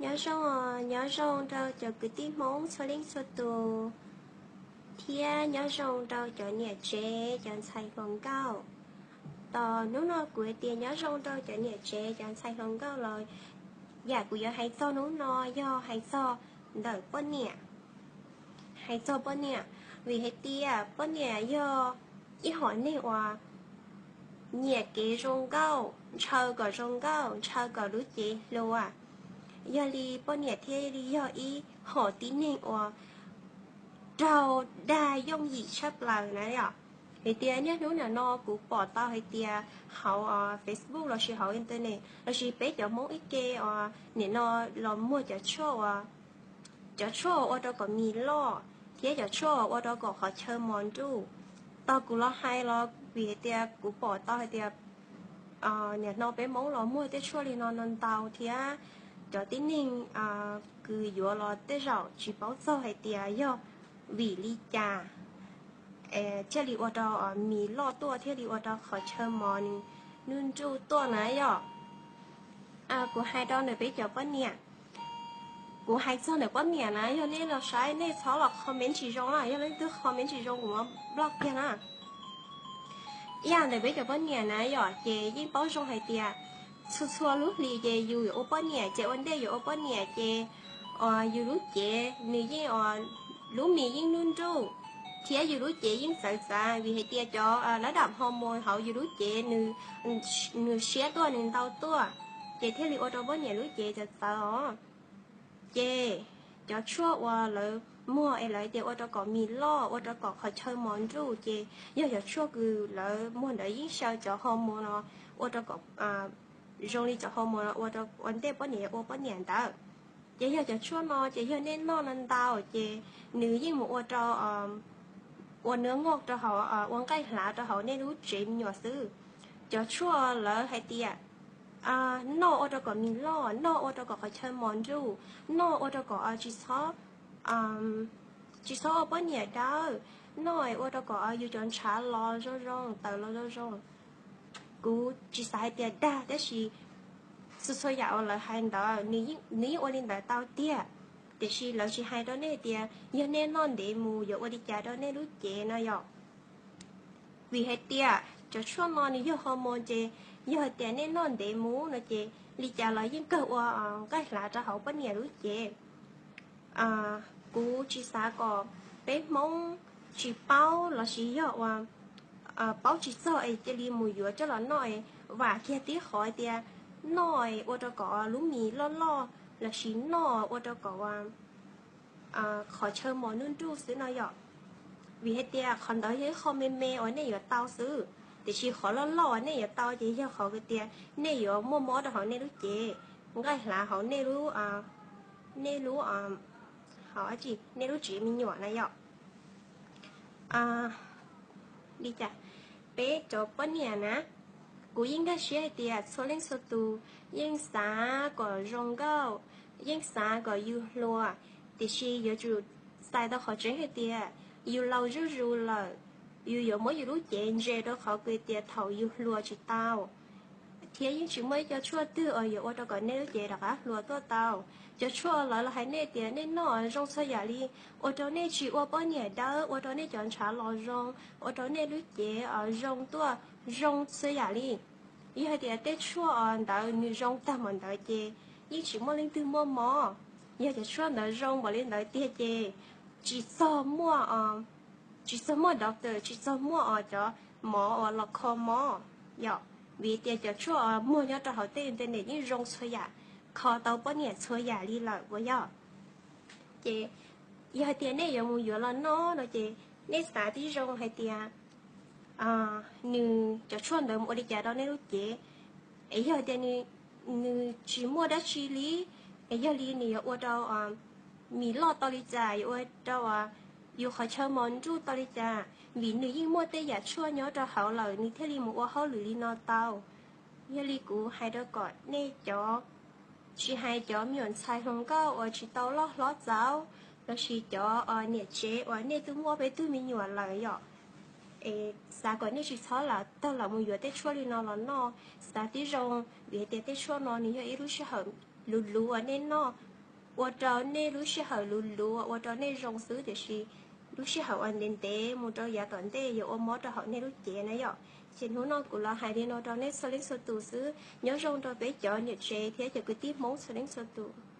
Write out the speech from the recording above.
Nyob zoo, nyob zoo rau cov kwv tij Hmoob txhua leej txhua tus, thiab nyob zoo rau cov niam tsev cov ntxhais hluas nkauj. Tos hnub no kuv hais tias nyob zoo rau cov niam tsev cov ntxhais hluas nkauj los yam kuv yuav hais txog hnub no yog hais txog ntawm poj niam. Hais txog poj niam, vim hais tias poj niam yog ib hom neeg uas nyiam kev zoo nkauj, ntshaw kom zoo nkauj, ntshaw kom lub cev hluas. Yog li poj niam thiaj li yog ib hom tib neeg uas raug dag yooj yim tshaj plaws na yom. Vim tias niaj hnub nim no kuv pom tau hais tias hauv Facebook lossis hauv internet lossis peb cov Hmoob ib ke uas nim no los muag cov tshuaj uas cov tshuaj ua rau kom mis loj thiab cov tshuaj ua rau kom qhov chaw mos nruj. Tau kuv los hais los vim hais tias kuv pom tau hais tias nim no peb Hmoob los muag tej tshuaj li no no ntau thiab cov tib neeg kws yuav los tej zaum tsis paub txog hais tias yog vim li cas thiaj li ua rau mis loj tuaj thiaj li ua rau qhov chaw mos nws nruj tuaj na yom. Kuv hais rau ntawm peb cov poj niam, kuv hais txog ntawm poj niam na, yog nej los saib nej txhob los comment tsis zoo na, yog leej twg comment tsis zoo kuv muab block kiag na. Ib yam ntawm peb cov poj niam na yom, ces yeej paub zoo hais tias txhua txhua lub hlis ces yus yuav ua poj niam ces ua ntej yuav ua poj niam ces yus lub cev nws yeej, lub mis yeej nruj nruj thiab yus lub cev yeej txawv txav vim hais tias cov lab dam hormone hauv yus lub cev nws siab tuaj nws ntau tuaj, ces thiaj li ua rau poj niam lub cev txawv txawv os. Ces cov tshuaj uas lawv muag es lawv tias ua rau kom mis loj ua rau kom qhov chaw mos nruj ces yog cov tshuaj kws lawv muag ntawd yeej xyaw cov hormone no ua rau kom zoo li cov hormone no ua ua ntej poj niam yuav ua poj niam ntawd. Ces yog cov tshuaj no ces yog nej noj no ntau ces nws yeej mus ua rau ua nws ngoj rau hauv, ua nqaij hlav rau hauv nej lub tsev me nyuam xwb. Cov tshuaj lawv hais tias noj ua rau kom mis loj, noj ua rau kom qhov chaw mos nruj, noj ua rau kom tsis txhob, tsis txhob ua poj niam dawb, noj ua rau kom yus cov ntshav los zoo zoo, tawm los zoo zoo. Kuv tsis xav hais tias dag tab sis txhua txhua yam uas lawv hais ntawd nws yeej ua li ntawd tau tiag, tiam sis lawv tsis hais rau nej tias yog nej noj ntev mus yuav ua li cas rau nej lub cev no yom. Vim hais tias cov tshuaj no nws yog hormone ces yog hais tias nej noj ntev mus no ces li cas los yeej kawg ua nqaij hlav rau hauv poj niam lub cev. Kuv tsis xav kom peb Hmoob tsis paub lossis yog uas paub tsis txog es cia li mus yuav coj los noj es vam kiag tib qhov tias noj ua rau kom lub mis loj loj lossis noj ua rau kom qhov chaw mos nruj nruj xwb no yom. Vim hais tias qhov ntawd yog ib qho me me uas nej yuav tau xwb, tiam sis qhov loj loj uas nej yuav tau ces yog qhov tias nej yuav muaj mob rau hauv nej lub cev, nqaij hlav hauv nej lub, nej lub, hauv dab tsi, nej lub tsev me nyuam na yom. Li cas, peb cov poj niam na, kuv yeej nkag siab hais tias txhua leej txhua tus yeej xav kom zoo nkauj, yeej xav kom yus hluas, tiam sis yuav tsum xais tau qhov tseeb hais tias yus laus zuj zus lawm, yus yuav muab yus lub cev ntse rau qhov tias thaum yus hluas tsis tau. Thiab yeej tsis muaj ib co tshuaj twg uas yuav ua rau kom nej lub cev rov qab hluas tuaj tau. Cov tshuaj lawv los hais nej tias nej noj zoo txhua yam li, ua rau nej tsis ua poj niam dawb, ua rau nej cov ntshav los zoo, ua rau nej lub cev zoo tuaj, zoo txhua yam li. Yog hais tias tej tshuaj ntawd nws zoo tag npaum ntawd ces yeej tsis muaj leej twg muaj mob. Yog cov tshuaj ntawd zoo npaum li ntawd tiag ces tsis txog muaj, tsis txog muaj doctor, tsis txog muaj os cov mov uas los kho mob yom. Vim tias cov tshuaj muag nyob rau hauv tej internet yeej zoo txhua yam, kho tau poj niam txhua yam li lawm uas yog. Ces yog hais tias nej yuav mus yuav los noj no ces nej xav tib zoo hais tias nws cov tshuaj ntawd mus ua li cas rau nej lub cev. Es yog tias nws tsis muaj dab tsi li, es yog li nws yuav ua rau mis loj tau li cas, yuav ua rau yus qhov chaw mos nruj tau li cas, vim nws yeej muaj tej yam tshuaj nyob rau hauv lawm nws thiaj li mus ua hauj lwm li no tau. Yog li kuv hais rau kom nej cov, tsis hais cov me nyuam ntxhais hluas nkauj uas tsis tau loj hlob txaus, lossis cov niam tsev uas nej twb muaj peb tug me nyuam lawm yom, es xav kom nej tsis txhob lam tag los mus yuav tej tshuaj li no los noj. Xav tib zoo, vim tias tej tshuaj no nws yog ib lub sij hawm luv luv uas nej noj ua rau nej lub sij hawm luv luv, ua rau nej zoo xwb, tiam sis lub sij hawm uas ntev ntev mus rau yav tom ntej yuav ua mob rau hauv nej lub cev na yom. Ces hnub no kuv los hais li no rau nej txhua leej txhua tus xwb. Nyob zoo rau peb cov niam tsev thiab cov kwv tij Hmoob txhua leej txhua tus.